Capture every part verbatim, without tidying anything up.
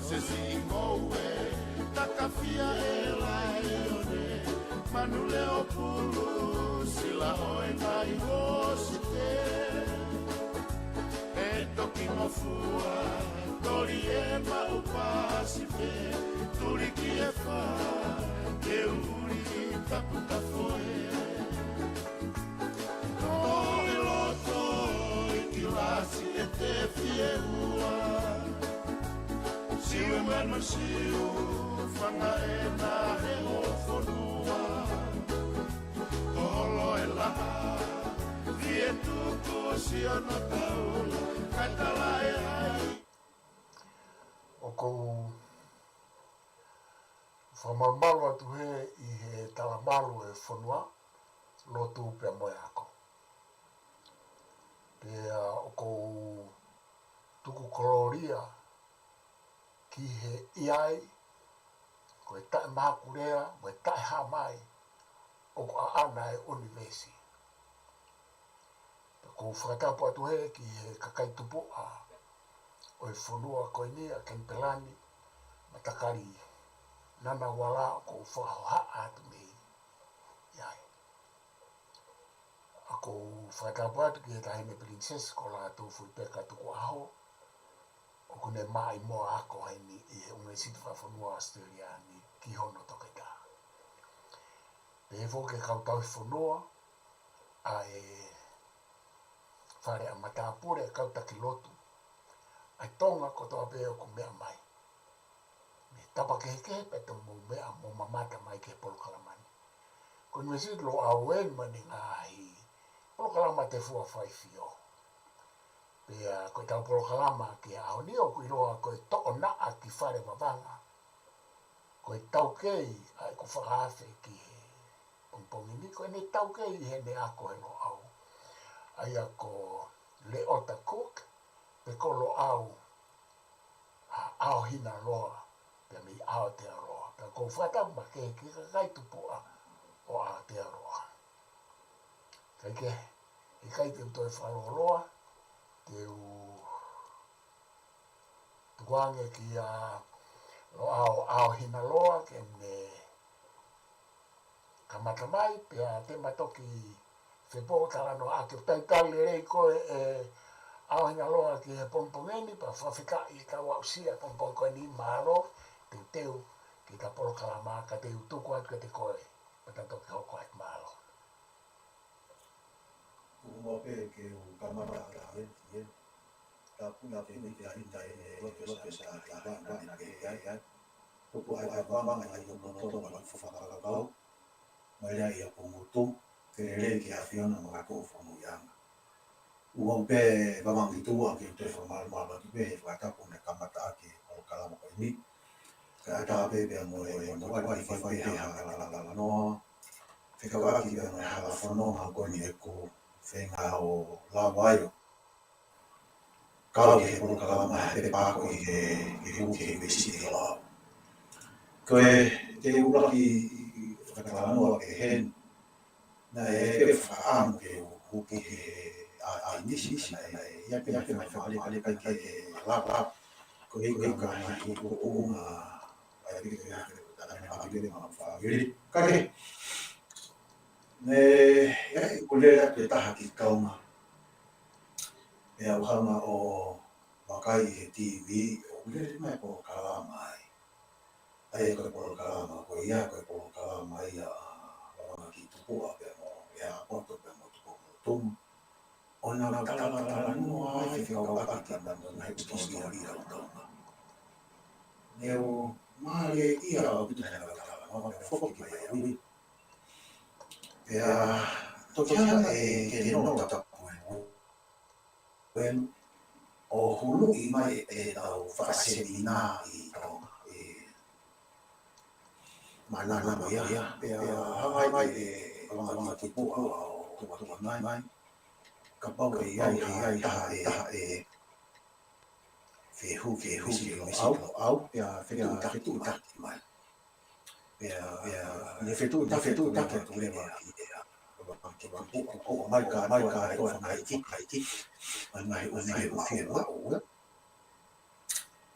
Sesi i ngoue, takafia e laione, manu leʻo pulu, sila ʻo e ngaahi hosite. ʻE toki ngofua, toli e maʻu Pasife, tuli ki e fā, ke uli tapu tafoe. Ko e loto ʻi kilasi ʻe te fie ua. Siu e manu siu, fanga ʻena he ʻo fonua. Ko holo e laha, fie tuku sio no taula, kae tala e ai. ʻOku ou fakamalumalu atu hē ʻi he talamalu e fonua, lotu pea mo e ako. Pea ʻoku ou tuku kolōlia ki he ʻi ai, ko e taʻemakulea, mo e taʻehāmai, ʻoku ʻaʻana e ʻunivēsi. Pea ʻoku ou fakatapu atu hē ki he kakai tupuʻa ʻo e fonua ko eni ʻa Kenipela ni, matakali Ngunnawal ʻoku ou fakahohaʻa atu mei ai. ʻOku ou fakatapu atu ki he Taʻahine Pilinisesi ko Lātūfuipeka Tukuʻaho, ʻoku ne maʻimoa ako heni ʻi he ʻUnivēsiti Fakafonua ʻAositelēlia ni ki hono toketā. Pehē foki ki he kau tauhi fonua, ʻa e fale ʻa matāpule, kau taki lotu, ʻa e Tonga kotoa pē ʻoku meʻa mai. Mei he tapa kehekehe pea te mou meʻa mo mamata mai ki he polokalama ni. Ko e ʻUnivēsiti Loʻau eni mo ʻene ngaahi polokalama te fua faifio. Pea ko ʻetau polokalama ki he ʻaho ni ʻoku ʻiloa ko e Toʻonaʻa ki Fale Vavanga. Ko e taukei ʻa ʻeku fakaafe ki he pongipongi ni, ko ʻene taukei ʻi heʻene ako he Loʻau, ʻa ia ko Leota Cook, pe ko Loʻau ʻa ʻAohinaloa, pea mei Aotearoa. Pea ʻoku ou fakatapu makehe ki he kakai tupuʻa ʻo Aotearoa. Kae kehe, ʻikai te u toe fakalōloa, te u tukuange kia Loʻau ʻAohinaloa ke ne kamata mai, pea te ma toki fepōtalanoaʻaki. ʻOku talitali lelei koe ʻe ʻAohinaloa ki he pongipongi ni, pea fakafetaʻi ʻetau aʻusia pongipongi ko eni, mālō. Teuteu ki heʻeta polokalama, ka te u tuku atu kiate koe, pea ta toki hoko atu, mālō. Kuo pau pē ke u kamata ʻaki ē, ē. Tapu na te mita ita e loto sa ta ta ta na ke ai ai. Tuku ai ai vavanga ai o moto ma fakakau. Mai ai ia ko moto, ke lelei ki he ʻAfiona mo e ko fonu iana. Kuo pau pē vavanga ki tuʻa ke u toe fakamalumalu atu pē he fakatapu ne kamata ʻaki e polokalama ko eni. Kae ʻatā pē pea mo e, mo e, mo e, mo e, mo e, mo e, fekauʻaki pea mo e hala fononga ko eni ʻeku feinga ʻo lava ai ʻo kau ki he polokalama he pepa ko ē ki he, ki he, ki he ʻUnivēsiti Loʻau. Ko e, te u ʻuluaki fakatalanoa ki heni. Naʻe ʻi ai pē fakaʻamu ke u hū ki he, ʻa, ʻa e ʻinisi, naʻe ʻi ai pē, ʻi ai pē mai fale, fale kai ke lava. Ko e ʻuhinga, ko e ʻuhinga, ʻa e piki ke hake, ʻa e piki ke ma fāmili. Kae kehe, ne, ʻi ai, ʻoku lele atu e taha ki Tonga. Pea u hanga ʻo vakai he TV, ʻoku lele mai e polokalama ai. ʻA ia ko e polokalama ko ia, ko e polokalama ia ʻa Vavanga ki Tupuʻa pea mo, ʻa Poto pea mo Tupomotumu. ʻO nau talatalanoa ai fekauʻaki ki he ngaahi hisitōlia ʻo Tonga. Ne u mālieʻia ʻaupito he nau talanoa, pea foki mai ʻa ui. Pea toki hanga ʻe Keno Tapueluelu ʻo huluʻi mai ʻetau fakasemina ʻi Tonga, ʻi Manana mo ia, pea hanga mai ʻe Vavanga ki Tupuʻa ʻo tuʻu atu mai. Kapau ʻe ʻi ai, ʻe ʻi ai ha taha ʻe fehuʻi, fehuʻi ki he ʻUnivēsiti Loʻau, pea fetuʻutaki mai. Pea, pea, ne fetuʻu, ne fetuʻutaki atu leva ki he, ki he, ki he, ko, ko, ko, mai ka, mai ka, ko, ko, mai ki, mai ki, mai, mai, ʻo, mai, ʻo, ʻo, ʻo, ʻo.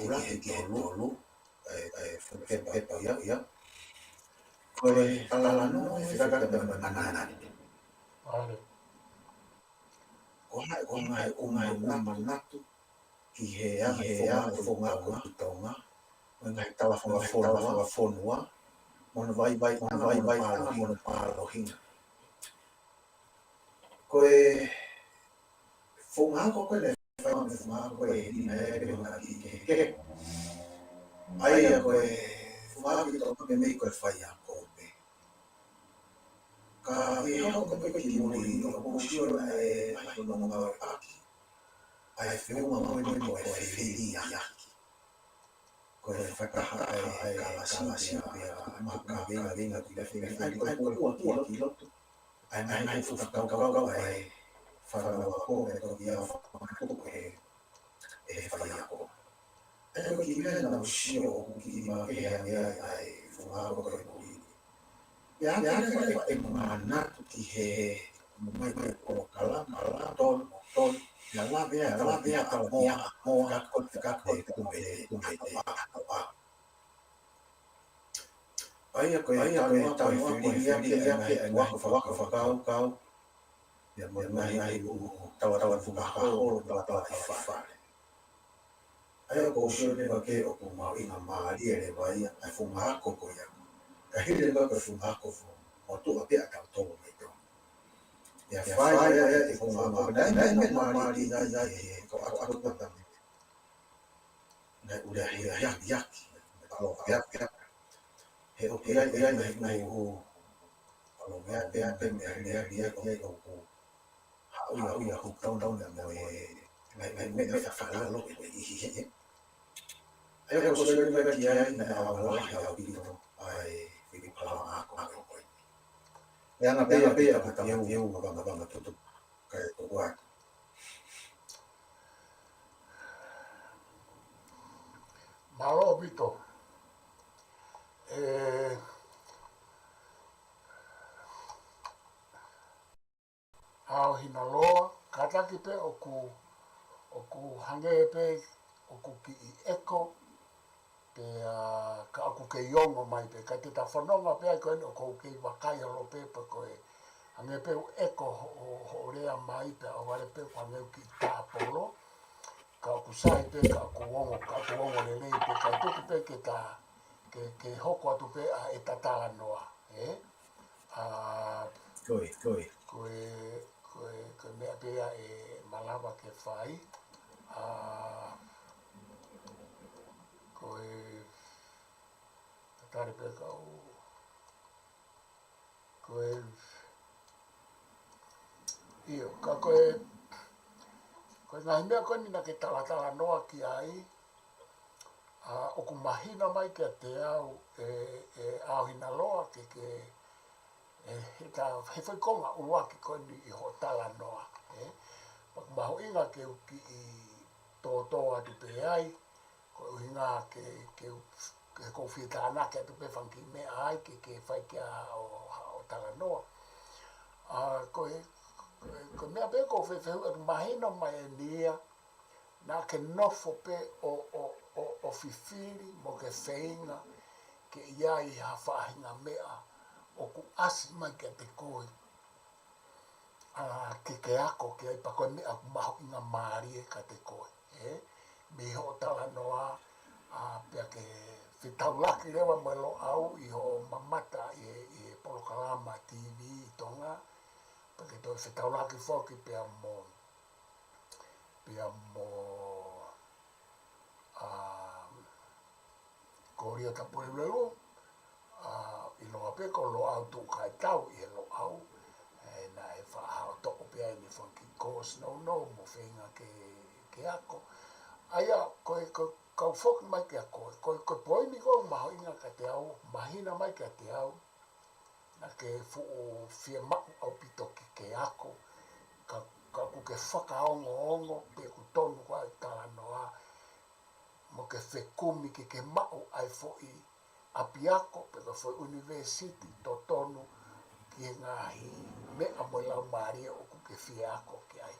ʻuluaki ki he tolu, ʻa e, ʻa e fuʻu pepa ia, ia. Ko e talanoa ʻo e fekau mo e manatu. ʻAle. Ko hai, ko hai ʻoku nau manatu ki he anga e founga ʻo e Tonga, mo e ngaahi talafonua, fonua, mo hono vaivai, mo hono vaivaiʻanga mo hono pālohinga. Ko e founga ako ko ē naʻe fai, mo e founga ako ko ē ʻi heni naʻe ʻi ai pē hono kiʻi kehekehe. ʻA ia ko e founga ako ʻi Tonga meimei ko e faiako pē. Ka ʻi he hoko mai ki muli, ʻoku ou sio naʻe ʻi ai hono ngāueʻaki ʻa e feʻunga ko eni ko e feliaki. Ko e fakahā ʻa e kalasi pea mo e kaveinga, kaveinga ki he feliaki. ʻA ia ko e kuo ʻoatu ki loto ʻa e ngaahi fuʻu fakakaukau ʻa e fānau ako, ʻa e kau ia fānau ako ʻe he, ʻe he faiako. ʻA ia ko e kiʻi meʻa naʻá ku sio ʻoku kiʻi makehe ange ai ʻa e founga ako ko ē ko eni. Pea ʻi he anga ʻeku manatu ki he, mo e polokalama, tolu, tolu, ʻa e lave ʻa e, lave ʻa e moa, moa, ka ko e, ka ko e kume, kume, ʻa, ʻa. ʻA ia ko e, ʻa ia ko e talanoa ko e feliaki, ʻa e ngaahi ako fakakaukau, pea mo e ngaahi ʻū talanoa fakaholo, talanoa ʻi fale. ʻA ia ko e sio leva ki ai ʻoku mahuʻinga mālie leva ia ʻa e founga ako ko ia. Ka hili leva ko e founga ako fo, motuʻa pē ʻa tautolu mei Tonga. ʻIo, fai ai e founga ako, naʻe, naʻe, naʻe mālie ia, ia, he ko e ako, ako pata me. Naʻe ʻuliʻuliaki, ʻa lo pea, pea. He ʻoku ʻi ai, ʻi ai, naʻe, naʻe ʻo, ʻa lo pea, pea, pea, me, me, me, ʻoku haʻu ia, haʻu ia, ʻoku tau, tau, mo e, ngaahi, ngaahi meʻa, meʻa fakalalo, ʻe, ʻe, ʻe, ʻe. ʻA ia ko e sio leva ki ai naʻe ʻaonga lahi ʻaupito ʻa e fili palama ako, ako ko ē. ʻE anga pē ia, pē ia, ka tau, tau, tau, tau, tau, kae tuku atu. Mālō ʻaupito. ʻE, ʻAohinaloa, kātaki pē ʻoku, ʻoku hangē pē ʻoku kiʻi ʻeko, pea ka ʻoku kei ongo mai pē, ka te ta fononga pē ai ko eni ʻoku ou kei vakai holo pē pe ko e hangē pē ʻoku ʻeko hoʻo, hoʻo lea mai pea ʻohovale pē ʻoku hangē ʻoku kiʻi tāpolo, ka ʻoku sai pē, ka ʻoku ongo, ka ʻoku ongo lelei pē, ka tuku pē ke ta, ke, ke hoko atu pē ʻa e ta talanoa, ē? ʻA, Ko e, ko e. ko e, ko e, ko e meʻa pē ia ʻe malava ke fai. ʻA, ko e, tatali pē kau, ko e, ʻio, ka ko e, ko e ngaahi meʻa ko eni naʻa ke talatalanoa ki ai, ʻa, ʻoku mahino mai kiate au ʻe, ʻe ʻAohinaloa ke, ke, ʻe, he ta, he foʻi konga ʻuluaki ko eni ʻi hoʻo talanoa, ē? Pea ʻoku mahuʻinga ke u kiʻi tōtō atu pē ai, ko e ʻuhinga ke, ke, ke ʻoku ou fie tānaki atu pē fanga kiʻi meʻa ai ke, ke fai ki ai hoʻo, hoʻo talanoa. ʻA, ko e, ko e, ko e meʻa pē ʻoku ou fefehuʻi atu mahino mai eni ia, naʻa ke nofo pē ʻo, ʻo, ʻo, ʻo fifili mo ke feinga ke ʻi ai ha faʻahinga meʻa ʻoku ʻasi mai kiate koe, ʻa, ke ke ako ki ai pea ko e meʻa ʻoku mahuʻinga mālie kiate koe, ē? Mei hoʻo talanoa, ʻa, pea ke fetaulaki leva mo e Loʻau ʻi hoʻo mamata ʻi he, ʻi he polokalama T V ʻi Tonga, pea ke toe fetaulaki foki pea mo, pea mo, ʻa, Kolea Tapulelulu, ʻa, ʻiloa pē ko Loʻau Tuʻukaitau ʻi he Loʻau, ē, naʻe faʻa haʻu toʻo pē ai ʻene fanga kiʻi course nounou mo feinga ke, ke ako. ʻA ia, ko e, ko e kau foki mai kiate koe, ko e, ko e poini ʻoku mahuʻinga kiate au, mahino mai kiate au, naʻa ke fuʻu fiemaʻu ʻaupito ke ke ako, ka, ka ʻoku ke fakaongoongo pe ʻoku tonu ko ā e talanoa, mo ke fekumi ke ke maʻu ʻa e foʻi ʻapiako pe ko e foʻi ʻunivēsiti totonu ki he ngaahi meʻa mo e laumālie ʻoku ke fie ako ki ai.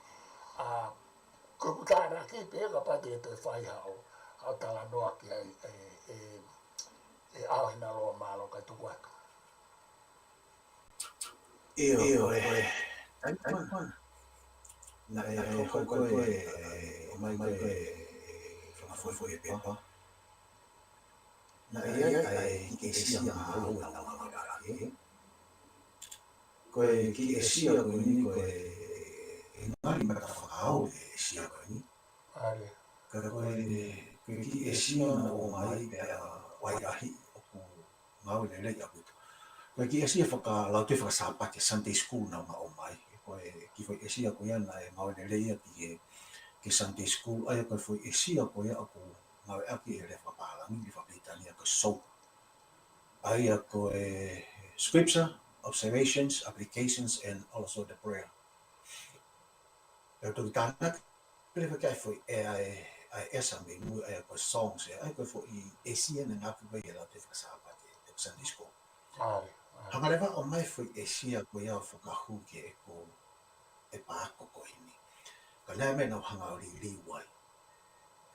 ʻA, ko ʻeku tānaki pē kapau te ke toe fai haʻo, haʻo talanoa ki ai, ʻe, ʻe, ʻe ʻAohinaloa, mālō, kae tuku atu. ʻIo, ʻio, ko e, ko e. Taimi ko ē naʻe, naʻe hoko ko ē, ʻomai ko ē, ʻomai ko ē, ʻa e fanga foʻi pepa. Naʻe ʻi ai ʻa e kiʻi ʻesia ngāue naʻa ku ngāueʻaki. Ko e kiʻi ʻesia ko eni ko e, ʻe ngali mata fakaau e ʻesia ko eni. ʻAle. Ka ko e, ko e kiʻi ʻesia naʻe ʻomai pea ʻoku ʻi ai ʻoku ngāue lelei ʻaupito. Ko e kiʻi ʻesia fakalautohi faka-Sāpate, Sunday school naʻa nau ʻomai. Ko e kiʻi foʻi ʻesia ko ia naʻe ngāue lelei ia ki he, ki he Sunday school. ʻA ia ko e foʻi ʻesia ko ia ʻoku ngāueʻaki ʻe he lea fakapālangi, lea fakapilitānia ko e SOAP. ʻA ia ko e scripture, observations, applications, and also the prayer. Pea u toki tānaki leva ki ai foʻi ʻe ʻa e, ʻa e ʻesa mei mui, ʻa ia ko e songs, ʻa ia ko e foʻi ʻesia naʻe ngāueʻaki ko ē he lautohi faka-Sāpate, ʻi he Sunday school. ʻAle, ʻale. Hanga leva ʻo ʻomai foʻi ʻesia ko ia ʻo fakahū ki heʻeku, ʻeku ako ko eni. Ka naʻe ʻi ai e meʻa naʻa ku hanga ʻo liliu ai.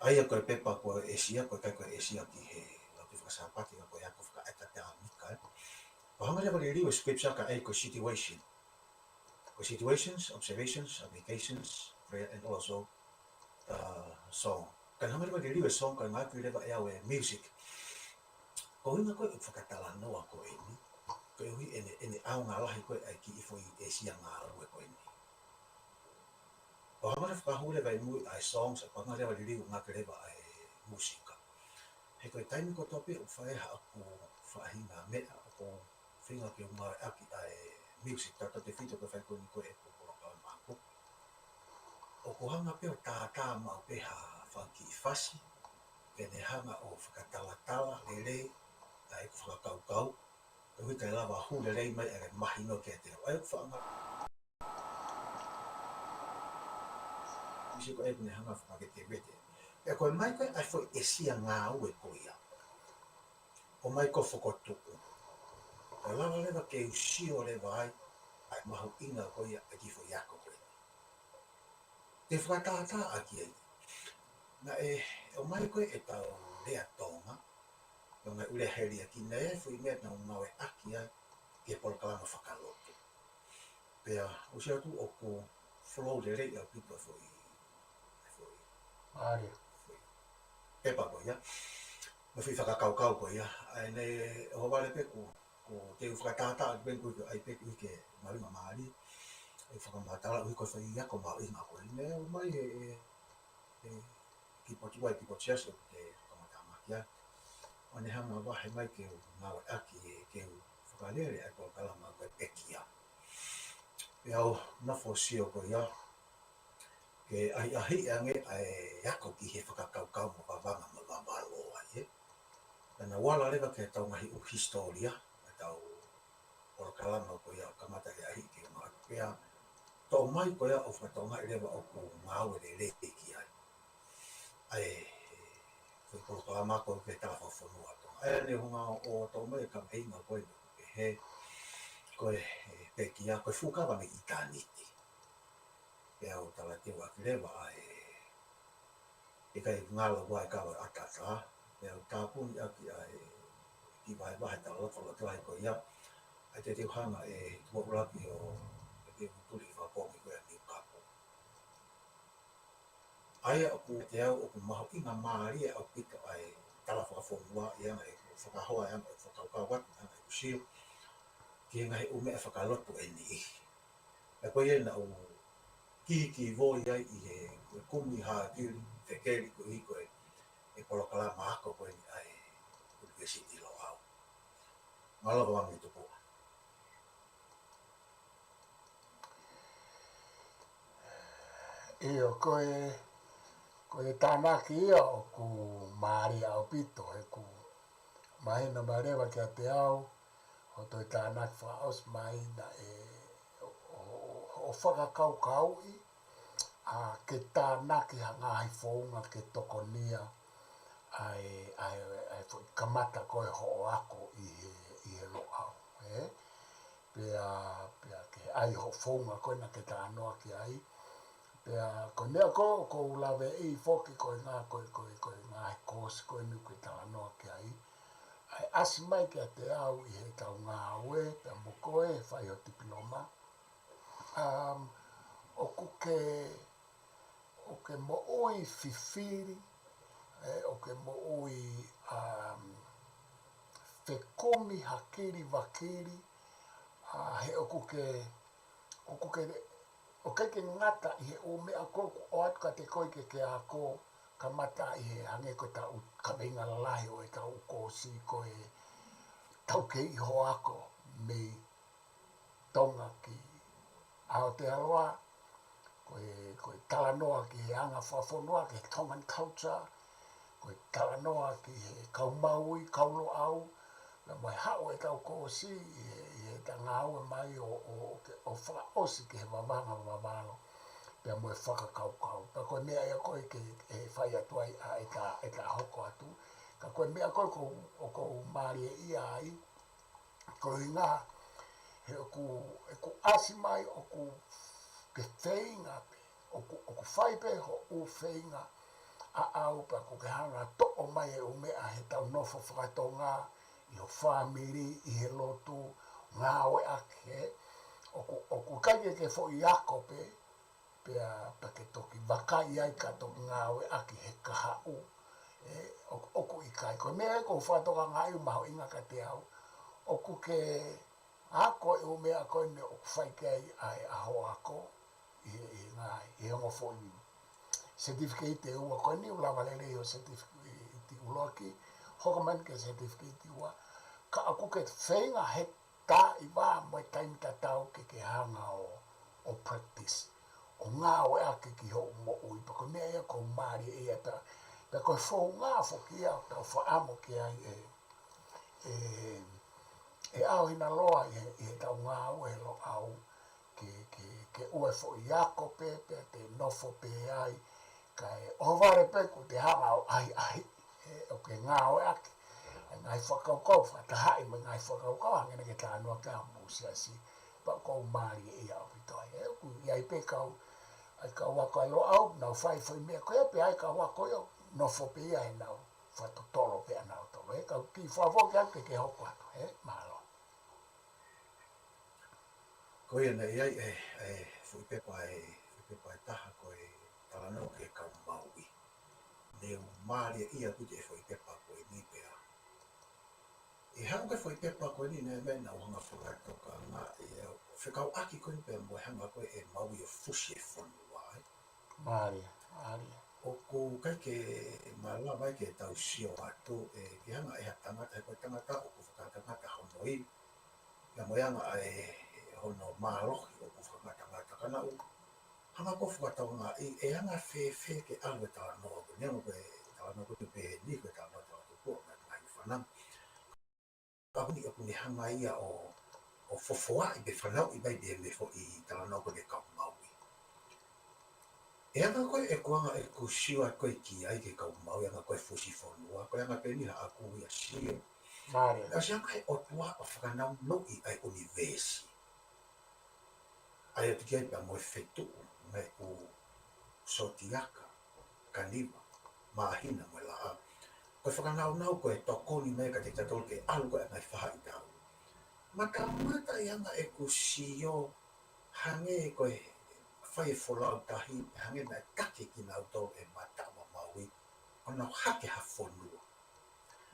ʻA ia ko e pepa ko e ʻesia, ko e ʻikai ko e ʻesia ki he lautohi faka-Sāpate, ka ko e ako faka-ʻAisea Mika, ē. Pea u hanga leva ʻo liliu e scripture ka ʻai ko e situation. Ko e situations, observations, applications, prayer, and also, uh, song. Ka naʻa ku hanga leva ʻo liliu e song, ka naʻe ngāueʻaki leva ʻe au e music. Ko e ʻuhinga ko ē ʻeku fakatalanoa ko eni, koeʻuhi ʻene, ʻene ʻaonga lahi ko ē ʻa e kiʻi foʻi ʻesia ngāue ko eni. ʻO hanga leva ʻo fakahū leva ʻi mui ʻa e songs, pea hanga leva ʻo liliu ʻo ngāueʻaki leva ʻa e mūsika. He ko e taimi kotoa pē ʻoku fai ai haʻaku faʻahinga meʻa, ʻoku ou feinga ke u ngāueʻaki ʻa e music, tautautefito ko e fai ko eni ko ē ʻeku polokalama ako. ʻOku ou hanga pē ʻo tātā maʻu pē ha fanga kiʻi fasi, ke ne hanga ʻo fakatalatala lelei ʻa ʻeku fakakaukau, koeʻuhi kae lava hū lelei mai ʻa e mahino kiate au. ʻA ia ʻoku faʻa ngā misi ko ē ʻoku ne hanga ʻo fakavetevete. Pea ko e ʻomai ko ē ʻa e foʻi ʻesia ngāue ko ia, ʻomai ko e fokotuʻu, ʻo lava leva ke u sio leva ai ʻa e mahuʻinga ko ia ʻa e kiʻi foʻi ako ko ē. Te u fakatātā ʻaki ai. Naʻe ʻomai ko ē ʻetau lea Tonga, ʻo ngaahi ʻū lea heliaki, naʻe ʻi ai e foʻi meʻa naʻa nau ngāueʻaki ai ki he polokalama fakalotu. Pea ʻosi atu ʻoku flow lelei ʻaupito e foʻi, e foʻi, ʻa e foʻi pepa ko ia, mo e foʻi fakakaukau ko ia. ʻA ia naʻe ʻohovale pē ʻeku, ʻeku teu fakatātā atu pē ʻeku ʻai pē ʻeku ʻai ke mahuʻingamālie e fakamatala ʻo e foʻi ako mahuʻinga ko eni. Naʻe ʻomai e, e, e kiʻi potu, ʻa e kiʻi potu siasi ʻoku te fakamatamaki ai. ʻO ne hanga ʻo vahe mai ke u ngāueʻaki e, ke u fakalele ʻa e polokalama ko e pekia. Pea u nofo ʻo sio ko ia, ke ʻahiʻahiʻi ange ʻa e ako ki he fakakaukau mo vavanga mo vavalo ai, ē. Pea naʻa ku ala leva ki heʻetau ngaahi ʻū hisitōlia, ʻetau polokalama ko ia ʻo kamata he ʻahiʻahiʻi ke ngāue. Pea toʻo mai ko ia ʻo fakatokangaʻi leva ʻoku ngāue lelei ki ai ʻa e foʻi polokalama ko ē ki he tala fakafonua ʻa Tonga. ʻA ia naʻe hanga ʻo toʻo mai e kaveinga ko ē, ʻoku pehē ko e, e pekia ko e fuʻu kava mei ʻitāniti. Pea u talateuʻaki leva ʻa e, ʻikai ngalo ʻa e kava ʻataʻatā, pea u tāpuni ʻaki ʻa e kiʻi vahevahe talaloto lahi ko ia, ʻa e te teu hanga ʻe he tuʻa ʻuluaki ʻo e kiʻi mutuli fakapoongi ko ia ʻa Niukapu. ʻA ia ʻoku te au ʻoku mahuʻingamālie ʻaupito ʻa e tala fakafonua ʻi he anga ʻeku fakahoa, ʻi he anga ʻeku fakakaukau atu, ʻi he anga ʻeku sio ki he ngaahi ʻū meʻa fakalotu ʻe niʻihi. Pea ko ia naʻa ku kikivoi ai ʻi he kumi hākili fekeli ko ē ko e, e polokalama ako ko eni ʻa e ʻUnivēsiti Loʻau. Mālō ʻaupito Tupuʻa. ʻIo, ko e, ko e tānaki ia ʻoku mālie ʻaupito, he ʻoku mahino mai leva kiate au, ʻo toe tānaki fakaʻosi mai naʻe ʻo, ʻo, ʻo fakakaukauʻi ʻa ke tānaki ha ngaahi founga ke tokonia ʻa e, ʻa e, ʻa e foʻi kamata ko ē hoʻo ako ʻi he, ʻi he Loʻau, ē? Pea, pea ke ʻai hoʻo founga ko ē naʻa ke talanoa ki ai. Pea ko e meʻa ko ē ʻoku ou laveʻi foki ko e ngaahi, ko e, ko e, ko e ngaahi koosi ko eni ʻoku ke talanoa ki ai, ʻa e ʻasi mai kiate au ʻi heʻetau ngāue, pea mo koe fai ho tipiloma. Um, ʻoku ke, ʻoku ke moʻui fifili, ē, ʻoku ke moʻui, um, fekumi hakili vakili, ʻa, he ʻoku ke, ʻoku ke, ʻoku ʻikai ke ngata ʻi he ʻū meʻa ko ē ʻoku ʻoatu kiate koe ke ke ako, kamata ʻi he hangē ko ʻetau kaveinga lalahi ʻo ʻetau koosi ko e taukei hoʻo ako mei Tonga ki Aotearoa, ko e, ko e talanoa ki he anga fakafonua, ki he Tongan culture, ko e talanoa ki he kau Maui, kau Loʻau, pea mo e haʻu ʻetau koosi ʻi he, ʻi heʻeta ngāue mai ʻo, ʻo, ʻo ke, ʻo fakaʻosi ki he vavanga vavalo, pea mo e fakakaukau. Pea ko e meʻa ia ko ē ke, ke fai atu ai ʻa ʻeta, ʻeta hoko atu. Ka ko e meʻa ko ē ʻoku, ʻoku ou mālieʻia ai, ko e ʻuhinga he ʻoku, ʻeku ʻasi mai ʻoku ke feinga pē, ʻoku, ʻoku fai pē hoʻo feinga ʻaʻau pea ʻoku ke hanga ʻo toʻo mai e ʻū meʻa heʻetau nofo fakatonga ʻi ho fāmili, ʻi he lotu, ngāueʻaki, ē. ʻOku, ʻoku ʻikai ke ke foʻi ako pē, pea, pea ke toki vakai ai ka toki ngāueʻaki he kahaʻu. Ē, ʻoku, ʻoku ʻikai. Ko e meʻa ia ʻoku ou fakatokangaʻi ʻoku mahuʻinga kiate au, ʻoku ke ako e ʻū meʻa ko eni ʻoku fai ki ai ʻa e, ʻa hoʻo ako ʻi he, ʻi he ngaahi, ʻi he ongo foʻi certificate ʻe ua ko eni, ʻoku lava lelei hoʻo certificate ʻuluaki, hoko mai ki he certificate ʻe ua, ka ʻoku ke feinga he taimi mo e taimi tatau ke ke hanga ʻo, ʻo practice, ʻo ngāueʻaki ki hoʻo moʻui. Pea ko e meʻa ia ʻoku ou mālieʻia ai pea, pea ko e founga foki ia ʻoku tau fakaʻamu ki ai ʻe, ʻe, ʻe ʻAohinaloa ʻi he, ʻi heʻetau ngāue he Loʻau ke, ke, ke ʻoua ʻe foʻi ako pē, pea te nofo pē ai, kae ʻohovale pē kuo te hanga ʻo ʻahiʻahiʻi, ē, ʻo ke ngāueʻaki ʻa e ngaahi fakakaukau fakatahaʻi mo e ngaahi fakakaukau hangē naʻa ke talanoa ki ai mo e siasi, pea ʻoku ou mālieʻia ʻaupito ai. Ē, ʻoku ʻi ai pē kau, ʻa e kau ako ʻa Loʻau, nau fai foʻi meʻa ko ia, pea ʻa e kau ako ia, nofo pē ia ʻenau fakatotolo pē ʻanautolu, ē, ka u kiʻi fakafoki atu ke ke hoko atu, ē, mālō. Ko ia naʻe ʻi ai e, e foʻi pepa, e foʻi pepa ʻe taha ko e Talanoa ki he Kau Maui. Ne u mālieʻia ʻaupito e foʻi pepa ko eni pea ʻi he hanga ko e foʻi pepa ko eni naʻe meʻa naʻa ku hanga fakatokangaʻi e fekauʻaki ko eni pea mo e hanga ko ē ʻe Maui ʻo fusi e fonua, ē. Mālie, mālie. ʻOku ʻikai ke malava ai ke tau sio atu, ē, ke hanga ʻe ha tangata, he ko e tangata ʻoku fakatangata hono ivi, pea mo e anga ʻa e hono mālohi ʻoku fakatangata. Ka naʻa ku hanga ko ē fakatokangaʻi, ʻe anga fēfē ke ʻalu e talanoa ko eni, ʻa ia ko e talanoa ko eni pē eni, ko e talanoa tala tupu, ʻa e ngaahi fananga. Ka ko eni ʻoku ne hanga ia ʻo, ʻo fofoaʻi pe fanauʻi mai pē mei he foʻi talanoa ko eni Kau Maui. ʻE anga ko ē ʻeku anga ʻeku sio atu ko ē ki ai ki he Kau Maui, anga ko ē fusi fonua, ko e anga pē eni haʻaku ia sio. Mālie. ʻOsi anga he ʻOtua ʻo fakanaunuʻi ʻa e ʻunivēsi. ʻA ia ʻoku ʻi ai pea mo e fetuʻu, mo e ʻū sōtiaka, kaniva, māhina mo e laʻā. Ko e fakanaunau ko e tokoni mai kiate kitautolu ke ʻalu ko ē ʻa e ngaahi faʻahitaʻu. Matamata ʻi he anga ʻeku sio hangē ko e fai e folau tahi, hangē naʻe taki kinautolu ʻe Mataʻu ʻa Maui, ʻo nau hake ha fonua.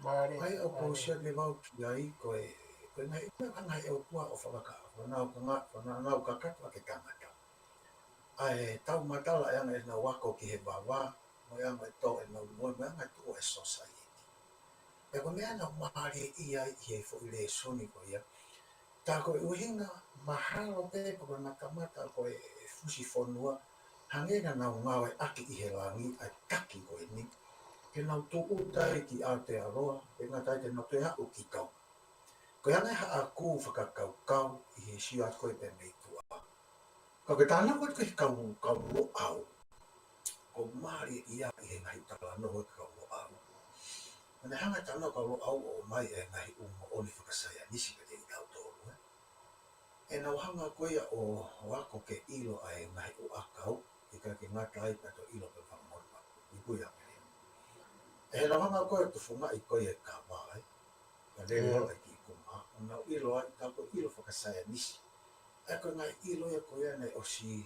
Mālie, ʻa ia ʻoku mālie. Sio ke vau ki ai ko e, ko e ngaahi, ko e ngaahi ʻOtua ʻo fakaka-, fanau kanga-, fanau kakato ʻa e tangata. ʻA e tau matala e anga ʻenau ako ki he vavā, mo e anga e tō ʻenau moʻui, mo e anga e tuʻu e sōsaieti. Pea ko e meʻa naʻa ku mālieʻia ai ʻi he foʻi lēsoni ko ia. Tā ko e ʻuhinga mahalo pē pe ko e matamata ko e fusi fonua, hangē naʻa nau ngāueʻaki ʻi he langi ʻa e taki ko eni, ke nau tūʻuta ai ki Aotearoa, pe ngata ai te nau toe aʻu ki Tonga. Ko e anga ia haʻaku fakakaukau ʻi he sio atu ko ē pē mei tuʻa. Ka ko e talanoa ko ē ki he kau, Kau Loʻau, ʻoku mālieʻia ʻi he ngaahi talanoa ki he Kau Loʻau. Naʻe hanga ʻe he talanoa Kau Loʻau ʻo ʻomai e ngaahi ʻū moʻoni fakasaienisi kiate kitautolu, ē. ʻE nau hanga ko ia ʻo, ʻo ako ke ʻilo ʻa e ngaahi ʻū ʻakau, ʻikai ke ngata ai ka toe ʻilo pē fakamolemole. Ipu ia. ʻE nau hanga ko ia ʻo tufungaʻi ko ia e kava, ē. Ka lele ʻIo. Holo e kiʻi kuma, ʻo nau ʻilo ai, ka ko e ʻilo fakasaienisi. ʻA ia ko e ngaahi ʻilo ia ko ia naʻe ʻosi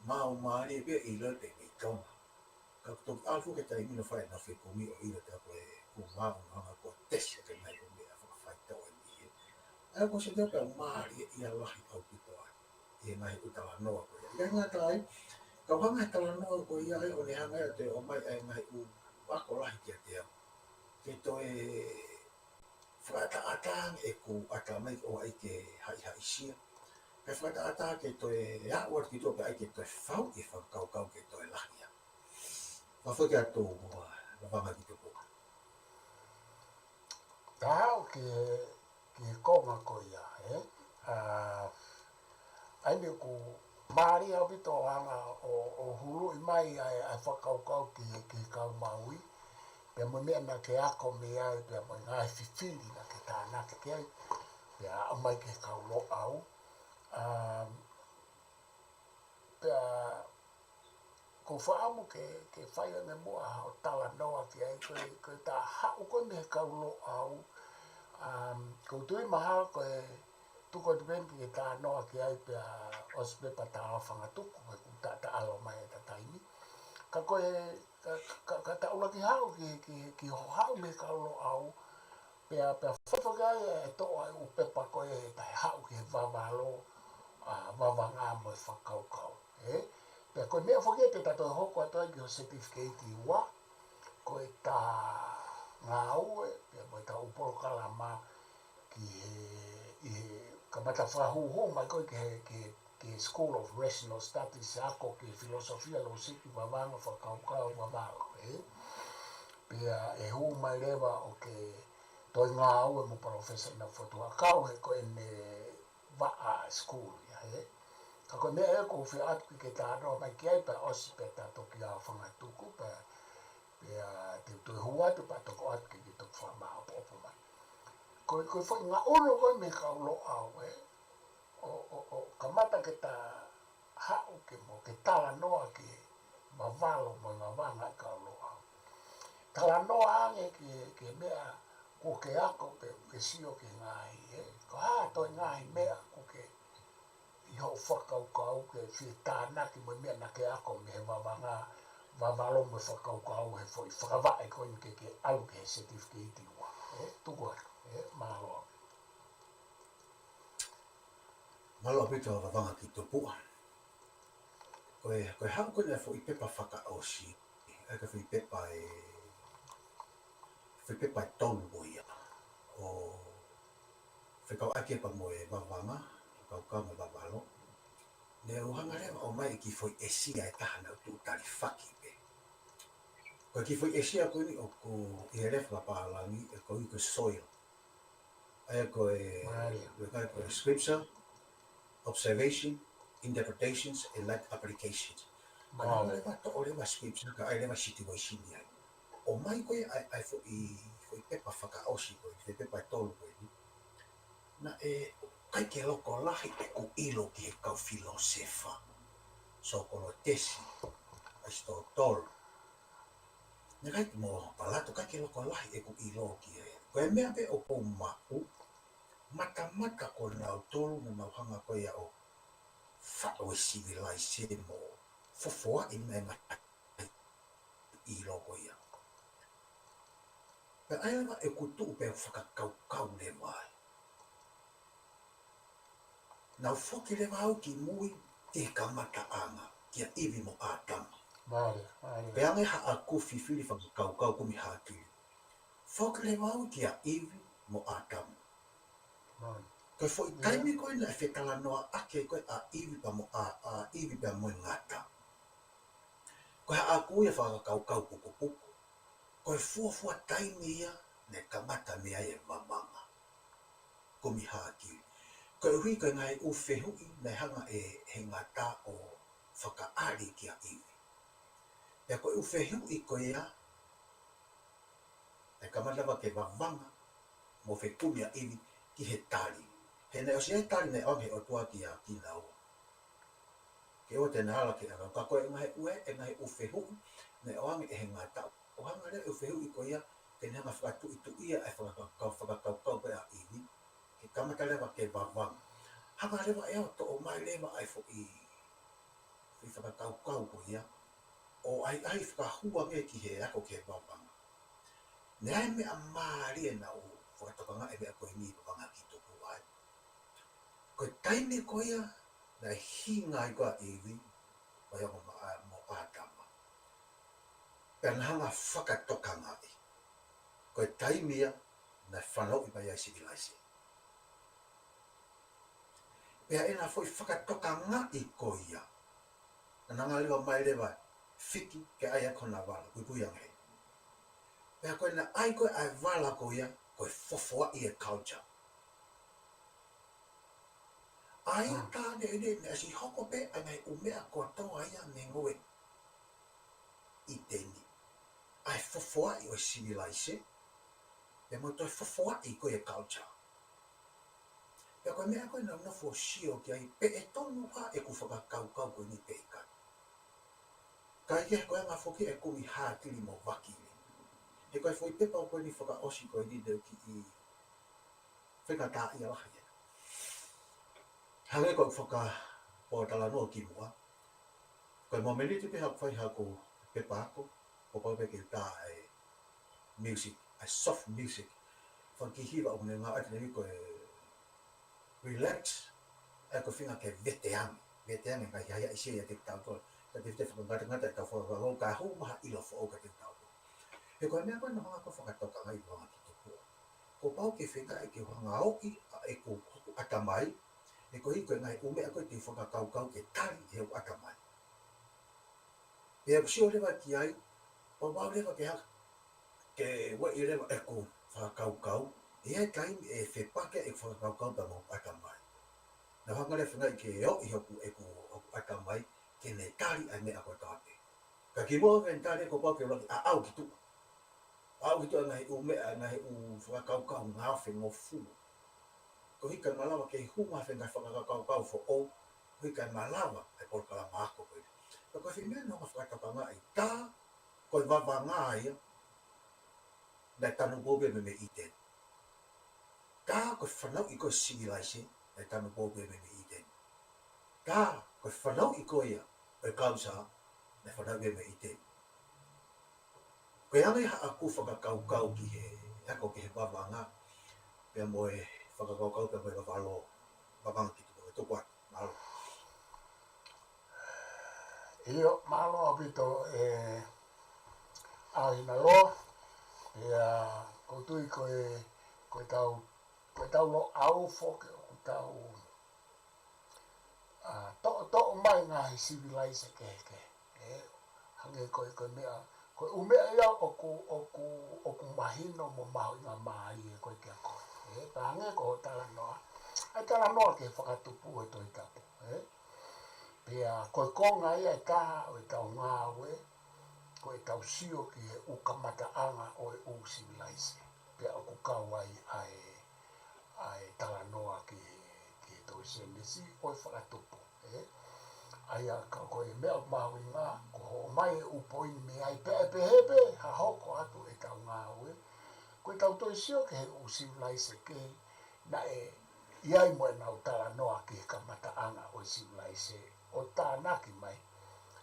maumālie pē ʻilo pē mei Tonga. Ka toki ʻalu foki e taimi naʻa nau fai ʻenau fekumi ʻo ʻilo tā ko e kuma ʻo nau hanga ko ē ʻo tesi ʻaki e ngaahi ʻū meʻa fakafaitoʻo ʻi hē. ʻA ia ko e sio atu pē mālieʻia lahi ʻaupito ai ʻi he ngaahi ʻū talanoa ko ia. ʻIkai ngata ai, ka u hanga he talanoa ko ia ai ʻo ne hanga ia ʻo toe ʻomai ʻa e ngaahi ʻū ako lahi kiate au. Ke toe fakaʻataʻatā ange ʻeku ʻatamai ʻo ʻai ke haʻihaʻisia. Ke fakaʻataʻatā ke toe aʻu atu ki tuʻa pea ʻai ke toe fau e fakakaukau ke toe lahi ange. Fakafoki atu, ua, Vavanga ki tuʻa. Tau ki he, ki he konga ko ia, ē? ʻA, ʻa ia ʻoku mālie ʻaupito ʻa e anga ʻo, ʻo huluʻi mai ʻa e, ʻa e fakakaukau ki, ki he Kau Maui. Pea mo e meʻa naʻa ke ako mei ai, pea mo e ngaahi fifili naʻa ke tānaki ki ai. Pea aʻu mai ki he Kau Loʻau. ʻA, pea ʻoku ou fakaʻamu ke, ke fai ange muʻa haʻo talanoa ki ai, ko e, ko e tā haʻu ko ē mei he Kau Loʻau, um, ʻoku ou tui mahalo ko e tuku atu pē eni ke talanoa ki ai pea ʻosi pē pea tā fanga tuku, ko e ʻoku taʻataʻalo mai e taimi. Ka ko e, ka, ka, ka ta ʻuluaki haʻu ki, ki, ki hoʻo haʻu mei he Kau Loʻau, pea, pea fai foki ai e toʻo ʻa e ʻū pepa ko ē, pea haʻu ki he Vavalo, ʻa, Vavanga mo e Fakakaukau, ē? Pea ko e meʻa foki ē te ta toe hoko atu ai ki hoʻo certificate ua, ko e tā ngāue, pea mo e tā ʻū polokalama ki he, ʻi he kamata fakahūhū mai ko ē ki he, ki he, ki he School of Rational Studies, ako ki he filosofia, lōsiki, vavanga, fakakaukau, Vavalo, ē? Pea ʻe hū mai leva ʻo ke toe ngāue mo Professor Nau Fotu Huʻakau he ko ʻene vaʻa school ia, ē. Ka ko e meʻa ē ʻoku ou fie ʻoatu ke ke talanoa mai ki ai pea ʻosi pē ta toki ʻā fanga tuku pea, pea te u toe hū atu pea toki ʻoatu ke ke toki fakamāʻopoʻopo mai. Ko e, ko e foʻi ngaʻunu ko ē mei he Kau Loʻau, ē. ʻO, ʻo, ʻo kamata ke ta haʻu ke mo ke talanoa ke vavalo mo e vavanga ʻi Kauloa. Talanoa ange ke, ke meʻa kuo ke ako pe ke sio ki he ngaahi, ē. Ko e hā toe ngaahi meʻa kuo ke ʻi hoʻo fakakaukau ke fie tānaki mo e meʻa naʻa ke ako mei he vavanga, vavalo mo e fakakaukau he foʻi fakavaʻe ko eni ke ke ʻalu ki he certificate ua. Ē, tuku atu, ē, mālō. Mālō ʻaupito Vavanga ki Tupua. Ko e, ko e haʻu ko eni e foʻi pepa fakaʻosi, ʻa ia ko e foʻi pepa ē, foʻi pepa ʻe tolu ko ia. ʻO fekauʻaki pea mo e vavanga, fakakaukau mo e vavalo. Ne u hanga leva ʻo ʻomai e kiʻi foʻi ʻesia ʻe taha naʻa ku tuʻu talifaki pē. Ko e kiʻi foʻi ʻesia ko eni ʻoku ʻi he lea fakapālangi, ē, ko e, ko e soil. ʻA ia ko e, Mālie. Ko e, ko e scripture, observation, interpretations, and life applications. Mālie. Ka naʻa leva toʻo leva scripture, kae ʻai leva situation ia. ʻOmai ko ē ʻa e, ʻa e foʻi, foʻi pepa fakaʻosi ko ē, foʻi pepa ʻe tolu ko eni. Naʻe ʻikai ke loko lahi ʻeku ʻilo ki he kau filōsefa, Sōkolotesi, ʻAisitōtolo. Naʻe ʻikai ke mo Palato, ʻikai ke loko lahi ʻeku ʻilo ki ai. Ko e meʻa pē ʻoku ou maʻu, matamata ko nautolu naʻa nau hanga ko ia ʻo faʻo e sivilaise mo fofoaʻi mai e ngaahi ʻilo ko ia. Pea ʻai leva ʻeku tuʻu pē ʻo fakakaukau leva ai. Naʻa ku foki leva au ki mui ki he kamataʻanga, kia ʻIvi mo ʻĀtama. Mālie, mālie. Pea ʻi ai haʻaku fifili fakakaukau kumi hākili. Foki leva au kia ʻIvi mo ʻĀtama. Mālie. Ko e foʻi, ʻIo. Taimi ko ē naʻe fetalanoaʻaki ko ē ʻa ʻIvi pea mo ʻĀ-, ʻa ʻIvi pea mo e ngata. Ko haʻaku ia fakakaukau pukupuku. Ko e fuofua taimi ia naʻe kamata mei ai e vavanga. Kumi hākili. Koeʻuhi ko e ngaahi ʻū fehuʻi naʻe hanga ʻe he ngata ʻo fakaʻali kia ʻIvi. Pea ko e ʻū fehuʻi ko ia, naʻe kamata leva ke vavanga mo fekumi ʻa ʻIvi ki he tali. He naʻe ʻosi ʻi ai e tali naʻe ʻoange ʻe he ʻOtua kia kinaua. Ke ʻoua te na ala ke ʻalu, ka ko e ngaahi ʻū, e ngaahi ʻū fehuʻi naʻe ʻoange ʻe he ngata ʻo hanga leva e ʻū fehuʻi ko ia ke ne hanga fakatuʻituʻia e fakakaukau, fakakaukau ko ē ʻa ʻIvi, ke kamata leva ke vavanga. Hanga leva ʻe ia ʻo toʻo mai leva ʻa e foʻi, foʻi fakakaukau ko ia, ʻo ʻai, ʻai fakahū ange ki he ako ki he vavanga. Naʻe ʻi ai e meʻa mālie naʻa ku fakatokangaʻi e meʻa ko eni Vavanga ki Tupua. Ko e taimi ko ia naʻe hinga ai ko ē ʻa ʻIvi, pea mo, mo ʻĀtama. Pea na hanga fakatokangaʻi. Ko e taimi ia naʻe fanauʻi mai ai e sivilaise. Pea ʻi heʻena foʻi fakatokangaʻi ko ia, naʻa na hanga leva mai leva fiki ke ʻai ʻaki hona vala, puipui ange. Pea ko ʻena ʻai ko ē ʻa e vala ko ia, ko e fofoaʻi e culture. ʻA ia, hmm, tā neʻineʻi naʻe ʻosi hoko pē ʻa e ngaahi ʻū meʻa kotoa ia mei ngoue ʻĪteni. ʻA e fofoaʻi ʻo e sivilaise, pea mo e toe fofoaʻi ko ē e culture. Pea ko e meʻa ko ē naʻa ku nofo ʻo sio ki ai pe ʻe tonu ʻa ʻeku fakakaukau ko eni pe ʻikai. Kae kehe ko e anga foki e kumi hākili mo vakili. He ko e foʻi pepa ko eni fakaʻosi ko eni te u kiʻi fekataʻi ia lahi ia. Hangē ko e fakapōtalanoa kimuʻa. Ko e momeniti pē haʻaku fai haʻaku pepa ako, kuo pau pē ke u tā e music, ʻa e soft music. Fanga kiʻi hiva ʻoku ne ngāueʻaki ʻeni ko e relax, ʻa ia ko e feinga ke vete ange, vete ange e ngaahi hiahiaʻi ʻiate kitautolu. Ka te te fakangatangata ʻetau fakakaukau, kae hū mai ha ʻilo foʻou kiate kitautolu. He ko e meʻa ko ē naʻa ku hanga ko ē ʻo fakatokangaʻi Vavanga ki Tupua. Kuo pau ke feingaʻi ke u hanga ʻo ʻoʻi ʻa ʻeku, hoku ʻatamai, he koeʻuhi ko e ngaahi ʻū meʻa ko ē te u fakakaukau ke tali ʻe hoku ʻatamai. Pea u sio leva ki ai, pea u lava leva ke hanga, ke ueʻi leva ʻeku fakakaukau, ʻi he taimi ʻe fepaki ai ʻeku fakakaukau pea mo hoku ʻatamai. Naʻa ku hanga leva feingaʻi ke ʻoʻi hoku, ʻeku, hoku ʻatamai, ke ne tali ʻa e meʻa kotoa pē. Ka kimuʻa ke ne tali, kuo pau ke u lava ke ʻaʻau ki tuʻa. ʻAʻau ki tuʻa e ngaahi ʻū meʻa, e ngaahi ʻū fakakaukau ngaofe ngofua. Koeʻuhi kae malava ke hū mai ha faʻahinga fakakaukau foʻou, ʻOku ʻikai malava e polokalama ako ko ē. Pea ko e fiemaʻu ʻo fakatapangaʻi, tā ko e vavanga ia naʻe tanupou pē mei ʻĪteni. Tā ko e fanauʻi ko ē sivilaise naʻe tanupou pē mei ʻĪteni. Tā ko e fanauʻi ko ia ʻo e culture naʻe fanauʻi pē mei ʻĪteni. Ko e anga ia haʻaku fakakaukau ki he, ako ki he vavanga, pea mo e fakakaukau pea mo e vavalo, vavanga ki tuku, tuku atu. Mālō. ʻIo, mālō ʻaupito e ʻAinaloa. Ia, ʻoku ou tui ko e, ko e tau, ko e tau Loʻau foki ʻoku tau, a, toʻotoʻo mai ngaahi sivilaise kehekehe. ʻE, hangē ko e, ko e meʻa, ko e ʻū meʻa ia ʻoku, ʻoku, ʻoku mahino mo mahuʻinga mālie ko ē kiate koe. ʻE, pea hangē ko hoʻo talanoa, ʻa e talanoa ki he fakatupu ʻo e Tohi Tapu. ʻE, pea ko e konga ia ʻe taha ʻo e tau ngāue, ko e tau sio ki he ʻū kamataʻanga ʻo e ʻū sivilaise. Pea ʻoku kau ai ʻa e, ʻa e talanoa ki he, ki he tohi Sēnesi ʻo e fakatupu, ʻe? ʻA ia ka ko e meʻa ʻoku mahuʻinga, ko hoʻo ʻomai e ʻū poini mei ai pea ʻe pehē pē ha hoko atu e tau ngāue, ko e tau toe sio ki he ʻū sivilaise kehe naʻe ʻi ai mo ʻenau talanoa ki he kamataʻanga ʻo e sivilaise ʻo tānaki mai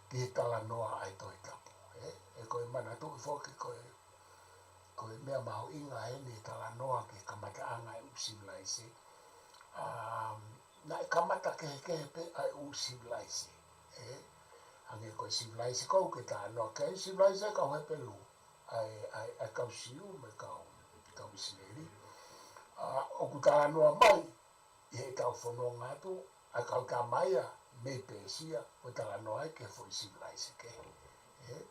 ki he talanoa ʻa e Tohi Tapu, ʻe? ʻE ko e manatuʻi foki ko e, ko e meʻa mahuʻinga eni e talanoa ki he kamataʻanga e ʻū sivilaise. Um, naʻe kamata kehekehe pē ʻa e ʻū sivilaise, ʻe? Hangē ko e sivilaise ko ē ʻoku ke talanoa ki ai, sivilaise kau Hepelū, ʻa e, ʻa e, ʻa e kau Siu mo e kau, kau ʻIsileli. A, ʻoku talanoa mai ʻi he tau fononga atu, ʻa e kau tama ia mei Pēsia, ʻo talanoa ai ki he foʻi sivilaise kehe. ʻE,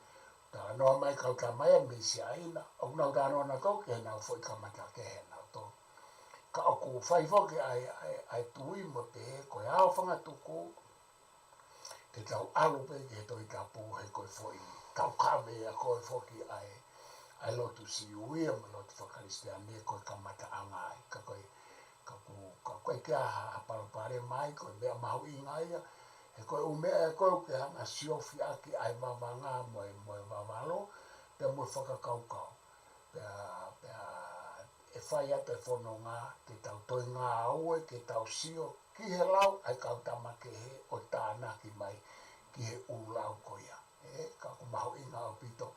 talanoa mai kau tama ia mei Siaina, ʻoku nau talanoa nautolu ki heʻenau foʻi kamata kehe nautolu. Ka ʻoku fai foki ʻa e, ʻa e, ʻa e tui mo pehē ko e ʻaofangatuku ke tau ʻalu pē ki he Tohi Tapu he ko e foʻi taukave ia ko ē foki ʻa e, ʻa e lotu Siu ia mo e lotu fakakalisitiane ko e kamataʻanga ai. Ka ko e, ka ʻoku, ka ʻoku ʻikai ke ʻi ai ha, ha palopalema ai, ko e meʻa mahuʻinga ia, he ko e ʻū meʻa ia ko ē ʻoku ke hanga siofi ʻaki ʻa e vavanga mo e, mo e vavalo, pea mo e fakakaukau. Pea, pea ʻe fai atu e fononga, ke tau toe ngāue, ke tau sio ki he lau ʻa e kau tama kehe ʻo tānaki mai ki he ʻū lau ko ia. ʻE, ka ʻoku mahuʻinga ʻaupito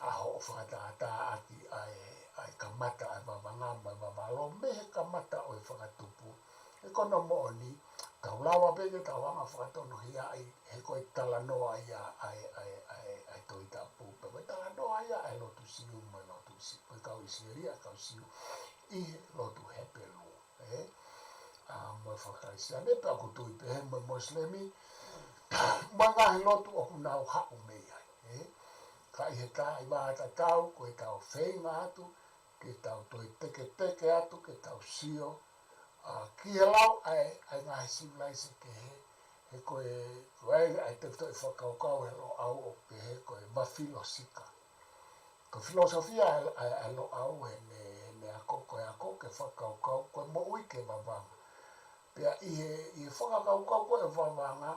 ʻa hoʻo fakatātā ʻaki ʻa e, ʻa e kamata ʻa e vavanga mo e vavalo mei he kamata ʻo e fakatupu. He ko hono moʻoni, tau lava pē ke tau hanga fakatonuhiaʻi, he ko e talanoa ia ʻa e, ʻa e, ʻa e, ʻa e Tohi Tapu, pea ko e talanoa ia ʻa e lotu Siu mo e lotu Si-, mo e kau ʻIsileli, ʻa e kau Siu, ʻi he lotu Hepelū, ʻe? A, mo e fakakalisitiane, pea ʻoku ou tui pehē mo e Mosilemi, mo e ngaahi lotu ʻoku nau haʻu mei ai, ʻe? Ka ʻi he taimi tatau, ko e tau feinga atu, ke tau toe teketeke atu, ke tau sio, a, ki he lau ʻa e, ʻa e ngaahi sivilaise kehe, he ko e, ko e, ʻa e tefitoʻi fakakaukau he Loʻau ʻoku pehē ko e vafilosika. Ko e filosofia ʻa e, ʻa e, ʻa e Loʻau heʻene, heʻene ako ko e ako ke fakakaukau, ko e moʻui ke vavanga. Pea ʻi he, ʻi he fakakaukau ko e vavanga,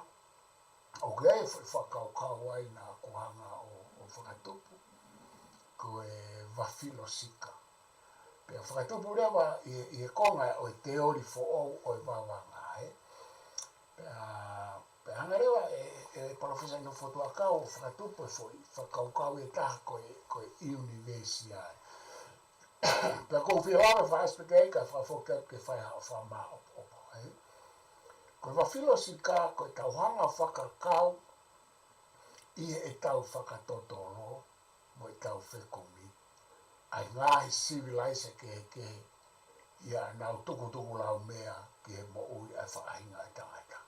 ʻoku ʻi ai e foʻi fakakaukau ai naʻa ku hanga ʻo, ʻo fakatupu, ko e vafilosika. Pea fakatupu leva ʻi, ʻi he konga ʻo e teoli foʻou ʻo e vavanga, ʻe? Pea, pea hanga leva ʻe, ʻe Palōfesa Nofo Tuakau ʻo fakatupu e foʻi fakakaukau ʻe taha ko e, ko e ʻunivēsi ai. Pea ʻoku ou fie lave fakaʻasipeki ai ka fakafoki atu ke fai haʻo fakamāʻopoʻopo, ʻe? Ko e vafilosika, ko e tau hanga fakakau ʻi heʻetau fakatotolo mo ʻetau fekumi ʻa e ngaahi sivilaise kehekehe ia naʻa nau tukutukulaumea ki he moʻui ʻa e faʻahinga ʻo e tangata.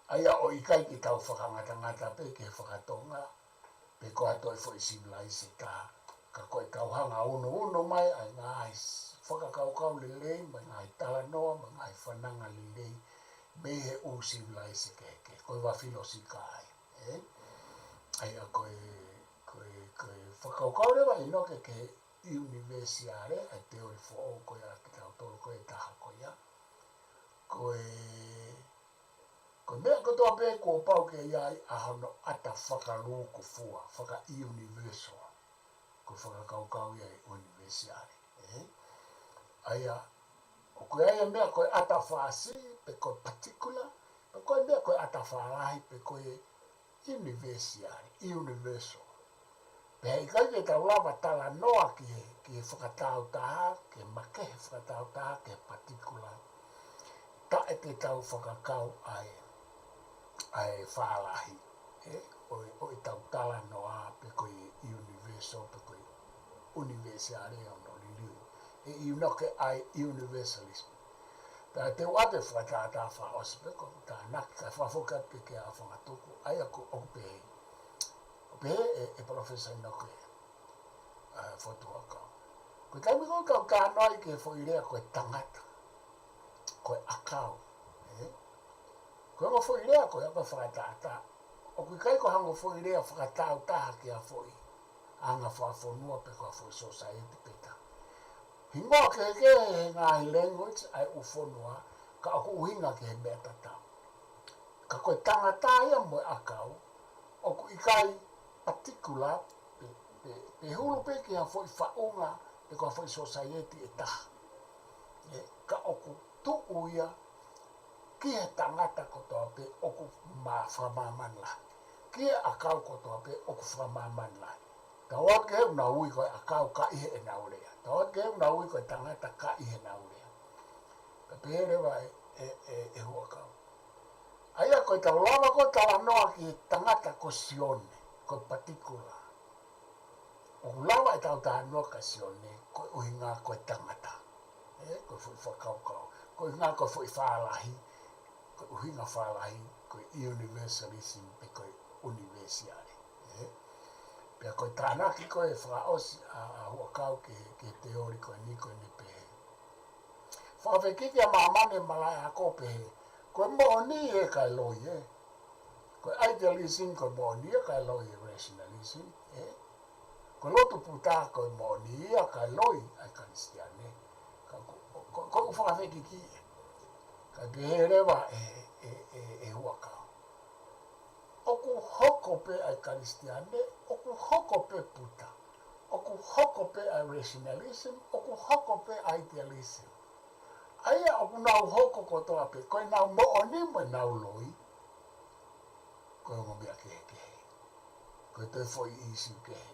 ʻA ia ʻoku ʻikai ke tau fakangatangata pē ki he fakatonga, pe ko ha toe foʻi sivilaise taha, ka ko e tau hanga ʻo unuunu mai ʻa e ngaahi s-, fakakaukau lelei, mo e ngaahi talanoa, mo e ngaahi fananga lelei, mei he ʻū sivilaise kehekehe, ko e vafilosika ai, ʻe? ʻA ia ko e, ko e, ko e fakakaukau leva ʻe ʻInoke ki he ʻunivēsiale, ʻa e teoli foʻou ko ia ʻa kitautolu ko e taha ko ia. Ko e, Ko e meʻa kotoa pē kuo pau ke ʻi ai ʻa hono ʻata fakalūkufua, faka-universal. Ko e fakakaukau ia ʻi he ʻunivēsiale, ē? ʻA ia, ʻoku ʻi ai e meʻa ko e ʻata fāsiʻi, pe ko e particular, pe ko e meʻa ko e ʻata fālahi, pe ko e ʻunivēsiale, universal. Pea ʻikai ke tau lava talanoa ki he, ki he fakatāutaha, ki he makehe fakatāutaha, ki he particular. Taʻe te tau fakakau ʻa e, ʻa e fālahi, ē, ʻo e, ʻo ʻetau talanoa pe ko e universal, pe ko e ʻunivēsiale ʻo hono liliu. ʻE ʻiunoke ʻa e universalism. Pea te u ʻoatu e fakatātā fakaʻosi pē ko e tānaki kae fakafoki atu ke ke afangatuku, ʻa ia ko ʻoku pehē. ʻOku pehē ʻe, ʻe Professor ʻInoke, ʻa, Fotu Huʻakau. Ko e taimi ko ē ʻoku tau talanoa ai ki he foʻi lea ko e tangata, ko e ʻakau, ē? Ko e ongo foʻi lea ko ia ko e fakatātā. ʻOku ʻikai ko ha ongo foʻi lea fakatāutaha ki ha foʻi anga fakafonua pe ko ha foʻi society pe tā. Hingoa kehekehe he ngaahi language ʻa e ʻū fonua, ka ʻoku ʻuhinga ki he meʻa tatau. Ka ko e tangata ia mo e ʻakau, ʻoku ʻikai particular pe, pe, pe hulu pē ki ha foʻi faʻunga pe ko ha foʻi society ʻe taha. Ē, ka ʻoku tuʻu ia ki he tangata kotoa pē ʻoku mā-, fakamāmani lahi. Ki he ʻakau kotoa pē ʻoku fakamāmani lahi. Tau atu ki he ʻū nau ui ko e ʻakau ka ʻi heʻenau lea. Tau atu ki he ʻū nau ui ko e tangata ka ʻi heʻenau lea. Ka pehē leva ʻe, ʻe, ʻe, ʻe Huʻakau. ʻA ia ko e tau lava ko e talanoa ki he tangata ko Sione, ko e particular. ʻOku lava ʻetau talanoa kia Sione, ko e ʻuhinga ko e tangata. Ē, ko e foʻi fakakaukau. Ko e ʻuhinga ko e foʻi fālahi, ko e ʻuhinga fālahi, ko e universalism pe ko e ʻunivēsiale. Ē? Pea ko e tānaki ko ē fakaʻosi ʻa, ʻa Huʻakau ki he, ki he teoli ko eni ko eni pehē. Fakafekiki ʻa māmani ʻe malaʻe ako pehē. Ko e moʻoni ē kae loi ē. Ko e idealism ko e moʻoni ē kae loi e rationalism, ē? Ko e lotu Puta ko e moʻoni ia kae loi ʻa e Kalisitiane. Ka ko, ko, ko, ko e fakafekiki ē. Kae pehē leva ʻe, ʻe, ʻe, ʻe Huʻakau. ʻOku hoko pē ʻa e Kalisitiane, ʻoku hoko pē Puta. ʻOku hoko pē ʻa e rationalism, ʻoku hoko pē ʻa e idealism. ʻA ia ʻoku nau hoko kotoa pē, ko ʻenau moʻoni mo ʻenau loi, ko e ongo meʻa kehekehe. Ko e toe foʻi ʻīsiu kehe,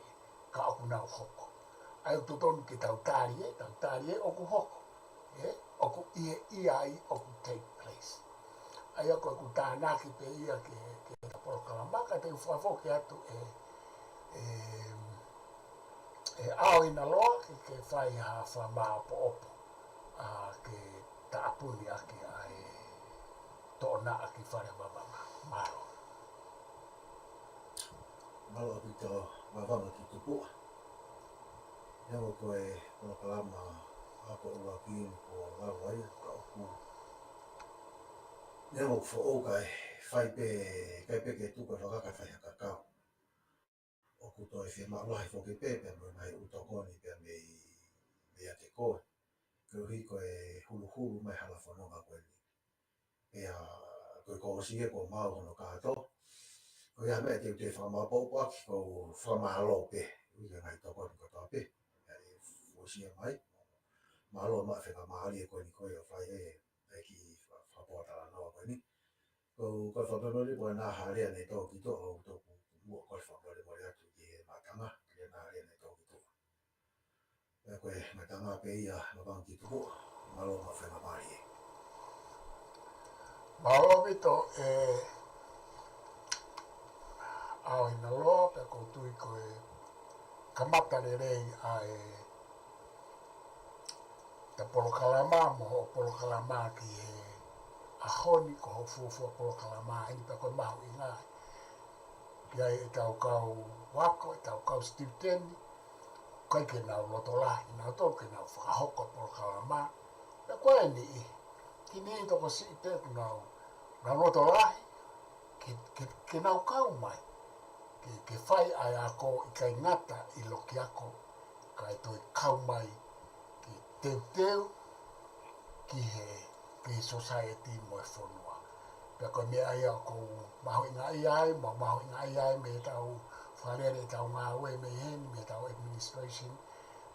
ka ʻoku nau hoko. ʻA ia ʻoku totonu ke tau tali ē, tau tali ē ʻoku hoko. Ē, ʻoku ʻi he ʻi ai ʻoku take place. ʻA ia ko ʻeku tānaki pē ia ki he, ki he polokalama, ka te u fakafoki atu ē, ē, ʻe ʻAohinaloa ke, ke fai ha fakamāʻopoʻopo, ʻa, ke tāpuni ʻaki ʻa e Toʻonaʻa ki Fale Vavanga. Mālō. Mālō ʻaupito Vavanga ki Tupuʻa. Neongo ko e polokalama ako ʻuluaki eni kuo lava ia, ka ʻoku neongo foʻou kae fai pē, kae pē ke tuku e fakaka fai ha kakau. ʻOku toe fiemaʻu lahi foki pē, pea mo e ngaahi ʻū tokoni pea mei, meiate koe. Koeʻuhi ko e huluhulu mai hala fononga ko eni. Pea ko e kolosi ia kuo maau hono kātoa. Ko ia meʻa te u toe fakamāʻopoʻopo ʻaki, ko e fakamālō pē. ʻUi ka ngaahi tokoni kotoa pē. ʻA e fuesia mai. Mālō maʻa e fakamālie ko eni ko ia ʻoku fai ʻe, ʻe ki fa-, fakapōtalanoa ko eni. Ko, ko e fakamolemole ko e ngaahi lea ne tō ki tuʻa ʻo toku muʻa ko e fakamolemole atu ki he mātanga, ki he ngaahi lea ne tō ki tuʻa. Pea ko e mātanga pē ia Vavanga ki Tupuʻa, mālō maʻa e fakamālie. Mālō ʻaupito ē ʻAohinaloa, pea ʻoku ou tui ko e kamata lelei ʻa e ta polokalama mo hoʻo polokalama ki he ʻaho ni ko hoʻo fuofua polokalama eni pea ko e mahuʻinga ki ai ʻetau kau ako, ʻetau kau student, ʻikai ke nau loto lahi, nau tolu ke nau fakahoko polokalama, pea ko eni ʻi, ki ni tokosiʻi pē ʻoku nau, nau loto lahi, ke, ke, ke nau kau mai, ke, ke fai ʻa e ako ʻikai ngata ʻi loki ako, kae toe kau mai ke teuteu ki he, ki he society mo e fonua. Pea ko e meʻa ia ʻoku ou mahuʻingaʻia ai, mo mahuʻingaʻia ai mei heʻetau fakalele ʻetau ngāue mei heni, mei heʻetau administration.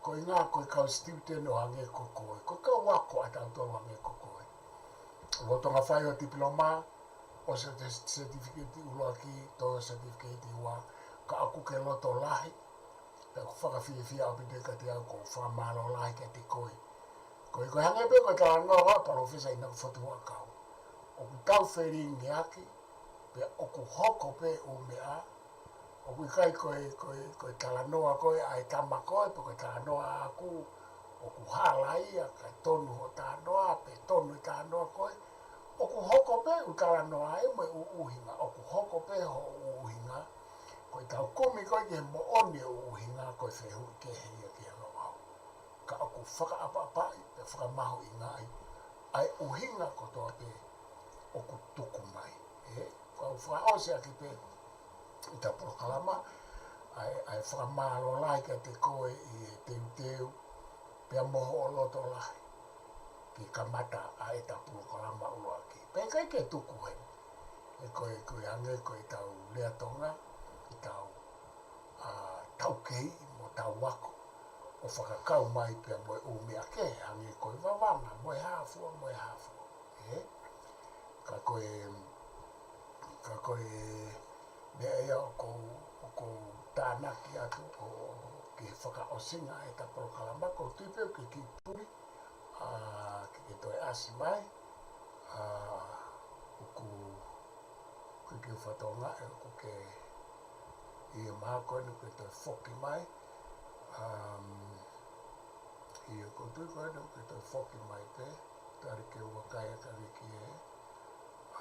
Ko e ʻuhinga ko e kau student ʻo hangē ko koe, ko e kau ako ʻatautolu hangē ko koe. Lolotonga fai ho tipiloma, ʻosi ho certificate ʻuluaki, toe ho certificate ua, ka ʻoku ke loto lahi, pea ʻoku fakafiefia ʻaupito kiate au, ʻoku ou fakamālō lahi kiate koe. Ko e, ko e hangē pē ko e talanoa ʻa Palōfesa ʻInoke Fotu Huʻakau. ʻOku tau felingiaki, pea ʻoku hoko pē ʻū meʻa, ʻoku ʻikai ko e, ko e, ko e talanoa ko ē ʻa e tama ko ē, pe ko e talanoa ʻaʻaku, ʻoku hala ia, kae tonu hoʻo talanoa, pe tonu e talanoa ko ē, ʻoku hoko pē ʻū talanoa ē mo e ʻū ʻuhinga, ʻoku hoko pē hoʻo ʻuhinga, ko ʻetau kumi ko ē ki he moʻoni ʻo e ʻuhinga ko e fehuʻi kehe ia ki he Loʻau. Ka ʻoku fakaʻapaʻapaʻi, pea fakamahuʻingaʻi, ʻa e ʻuhinga kotoa pē ʻoku tuku mai. Ē, kau fakaʻosi ʻaki pē ʻeta polokalama, ʻa e, ʻa e fakamālō lahi kiate koe ʻi he teuteu, pea mo hoʻo loto lahi, ke kamata ʻa ʻeta polokalama ʻuluaki. Pea ʻikai ke tuku heni. Ē ko e, ko e hangē ko ʻetau lea Tonga, ʻetau, ā, taukei mo tau ako, ʻo fakakau mai pea mo e ʻū meʻa kehe, hangē ko e vavanga, mo e hā fua, mo e hā fua. Ē? Ka ko e, ka ko e meʻa ia ʻoku ou, ʻoku ou tānaki atu ʻo, ʻo, ki he fakaʻosinga ʻeta polokalama, ʻoku ou tui pē ʻoku ke kiʻi puli, ā, ke ke toe ʻasi mai, ā, ʻoku, ʻoku ke fakatonga ē ʻoku ke, ʻi he mahalo ko eni ʻoku ke toe foki mai, um, ʻio ʻoku ou tui ko eni ʻoku ke toe foki mai pē, tali ke ua kai aka ki he,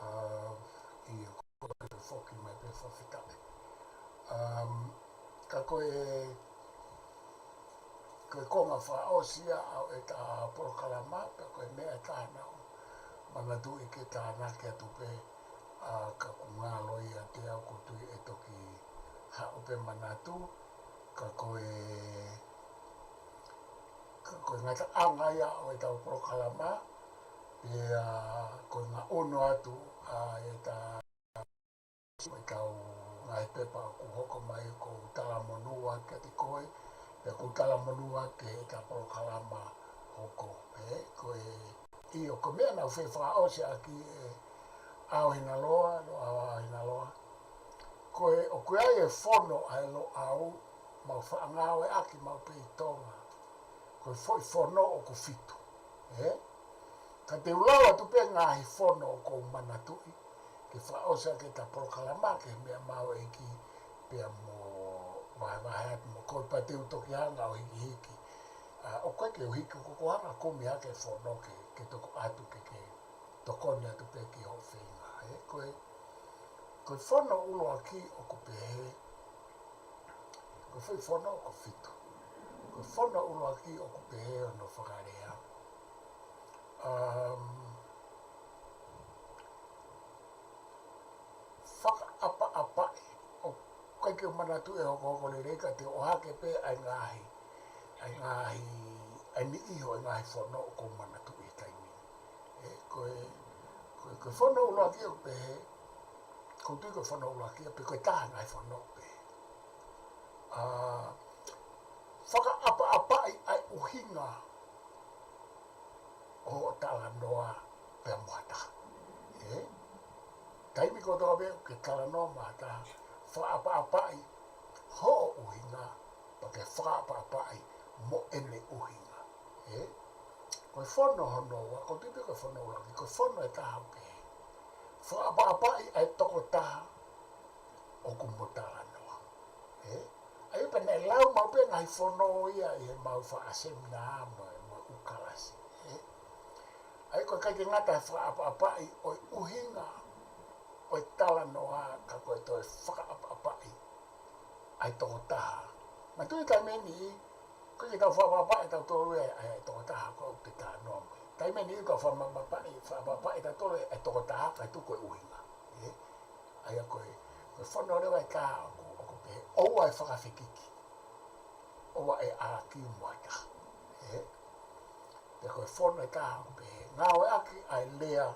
um, ʻio ʻoku ke toe foki mai pē fakafetaʻi. Um, ka ko e, ko e konga fakaʻosi ia ʻa ʻeta polokalama, pea ko e meʻa ʻe taha naʻa ku manatuʻi ke tānaki atu pē, ā, ka ʻoku ngalo ia ʻiate au ʻoku ou tui ʻe toki haʻu pē manatu, ka ko e, ka ko e ngataʻanga ia ʻo ʻetau polokalama, pea ko e ngaʻunu atu ʻa ʻeta ko ʻetau ngaahi pepa ʻoku hoko mai ʻoku ou talamonū atu kiate koe, pea ʻoku ou talamonū atu ki heʻeta polokalama hoko. Ē, ko e, ʻio, ko e meʻa naʻa ku fie fakaʻosi ʻaki ē ʻAohinaloa, Loʻau ʻAohinaloa. Ko e, ʻoku ʻi ai e fono ʻa e Loʻau, mau faʻa ngāueʻaki maʻu pē ʻi Tonga. Ko e foʻi fono ʻoku fitu. Ē? Ka te u lau atu pē ngaahi fono ʻoku ou manatuʻi, ke fakaʻosi ʻaki ʻeta polokalama, ke meʻa maʻu ʻEiki, pea mo vahevahe atu mo koe pea te u toki hanga ʻo hikihiki. Ā, ʻoku ʻikai ke u hiki, ʻoku ou hanga ʻo kumi hake e fono ke, ke toki ʻoatu ke, ke tokoni atu pē ki hoʻo feinga. Ē, ko e, ko e fono ʻuluaki ʻoku pehē, ko e foʻi fono ʻoku fitu. Ko e fono ʻuluaki ʻoku pehē hono fakalea. Um, fakaʻapaʻapaʻi, ʻoku ʻikai ke u manatuʻi e hokohoko lelei ka te u ʻohake pē ʻa e ngaahi, ʻa e ngaahi, ʻa e niʻihi ʻo e ngaahi fono ʻoku ou manatuʻi he taimi ni. Ē, ko e, ko e, ko e fono ʻuluaki ʻoku pehē, ʻoku ou tui ko e fono ʻuluaki ia pe ko e taha e ngaahi fono ʻoku pehē. Ā, fakaʻapaʻapaʻi ʻa e ʻuhinga ʻo hoʻo talanoa pea mo ha taha. Ē? Taimi kotoa pē ʻoku ke talanoa mo ha taha, fakaʻapaʻapaʻi hoʻo ʻuhinga, pea ke fakaʻapaʻapaʻi mo ʻene ʻuhinga. Ē? Ko e fono hono ua, ʻoku ou tui pē ko e fono ʻuluaki, ko e fono ʻe taha ʻoku pehē, fakaʻapaʻapaʻi ʻa e tokotaha ʻoku mo talanoa. Ē? ʻA ia pea naʻe lau maʻu pē ngaahi fono ia ʻi heʻemau faʻa seminā mo e, mo e ʻū kalasi. Ē? ʻA ia ʻoku ʻikai ke ngata he fakaʻapaʻapaʻi ʻo e ʻuhinga ʻo e talanoa ka ko e toe fakaʻapaʻapaʻi ʻa e tokotaha. Manatuʻi taimi ni, ʻoku ʻikai ke tau fakaʻapaʻapaʻi ʻe tautolu ia ʻa e, ʻa e tokotaha ko ē ʻoku te talanoa mo ia. Taimi ni ʻoku tau fakaʻapaʻapaʻi, fakaʻapaʻapaʻi ʻe tautolu ʻa e tokotaha kae tuku e ʻuhinga. Ē? ʻA ia ko e, ko e fono leva ʻe taha ʻoku, ʻoku pehē, ʻoua ʻe fakafekiki. ʻOua ʻe ʻākiu mo ha taha. Ē? Pea ko e fono ʻe taha ʻoku pehē, ngāueʻaki ʻa e lea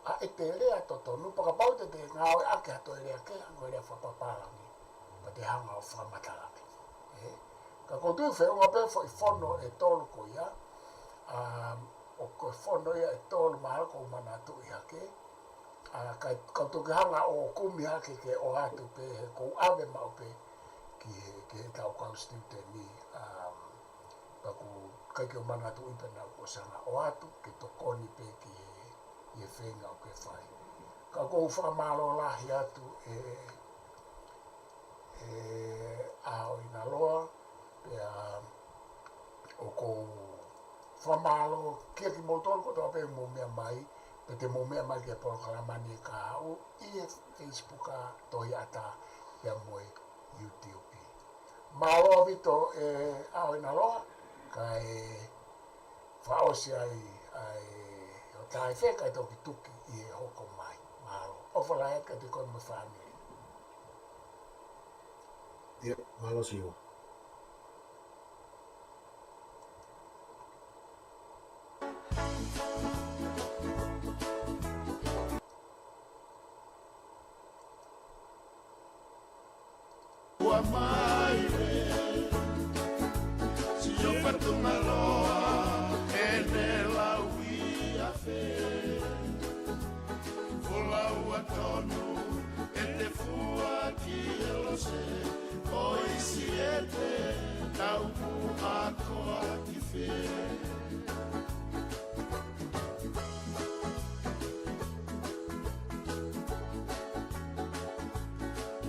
ʻa e te lea totonu, pea kapau te te ngāueʻaki ha toe lea kehe, hangē ko e lea fakapapālangi, pea te hanga ʻo fakamatalaʻi. Ē? Ka ʻoku ou tui feʻunga pē foʻi fono ʻe tolu ko ia, ʻa, ʻoku ko e fono ia ʻe tolu mahalo ʻoku ou manatuʻi hake, ʻa, ka, ka u toki hanga ʻo kumi hake ke ʻoatu pē he ʻoku ou ʻave maʻu pē ki he, ki he tau kau student ni, ʻa, pea ʻoku ʻikai ke u manatuʻi pe naʻa kuo ʻosi hanga ʻoatu ke tokoni pē ki he, ki he feinga ʻoku ke fai. Ka ʻoku ou fakamālō lahi atu ē, ē, ʻAoinaloa, pea ʻoku ou fakamālō kia kimoutolu kotoa pē mou meʻa mai, pe te mou meʻa mai ki he polokalama ni ʻe kahaʻu ʻi he Facebook ʻa Tohi ʻAtā pea mo e YouTube. Mālō ʻaupito ē ʻAoinaloa, kae fakaʻosi ai ʻa e, ʻo tae fē kae toki tuki ʻi he hoko mai. Mālō. ʻOfa lahi atu kiate koe mo e fāmili. ʻIa, mālō Siua. Ua mai le, sio fatunga loa, ʻene lau ia fē. Folau ʻa tonu, ʻe te fua ki he lose, ʻo ʻi Siete, tau muʻa koa ki fē.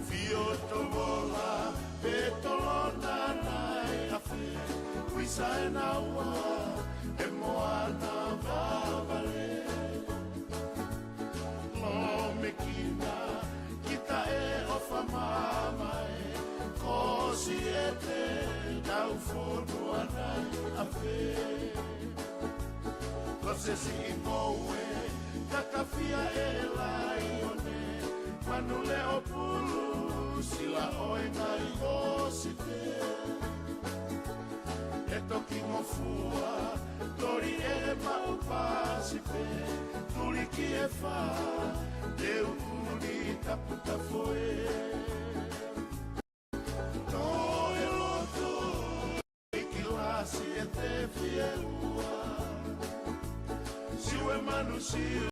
Fio tovola, pe tolona nai afe, ui sa e naua, ʻe moana vavale. Lomekina, kita ʻe ʻofa mamae, ko Siete, tau fonua nai afe. Ko e siʻi ngoue, kakafia ʻe he laione, manu leʻo pulu, sila ʻo e ngai ʻo Siete. ʻE toki ngofua, toli ʻe he maʻu pasi pē, tuli ki he fā, te u uli tapu tafoe. Toe loto, ʻi kilasi ʻe te fie ua. Siu e manu siu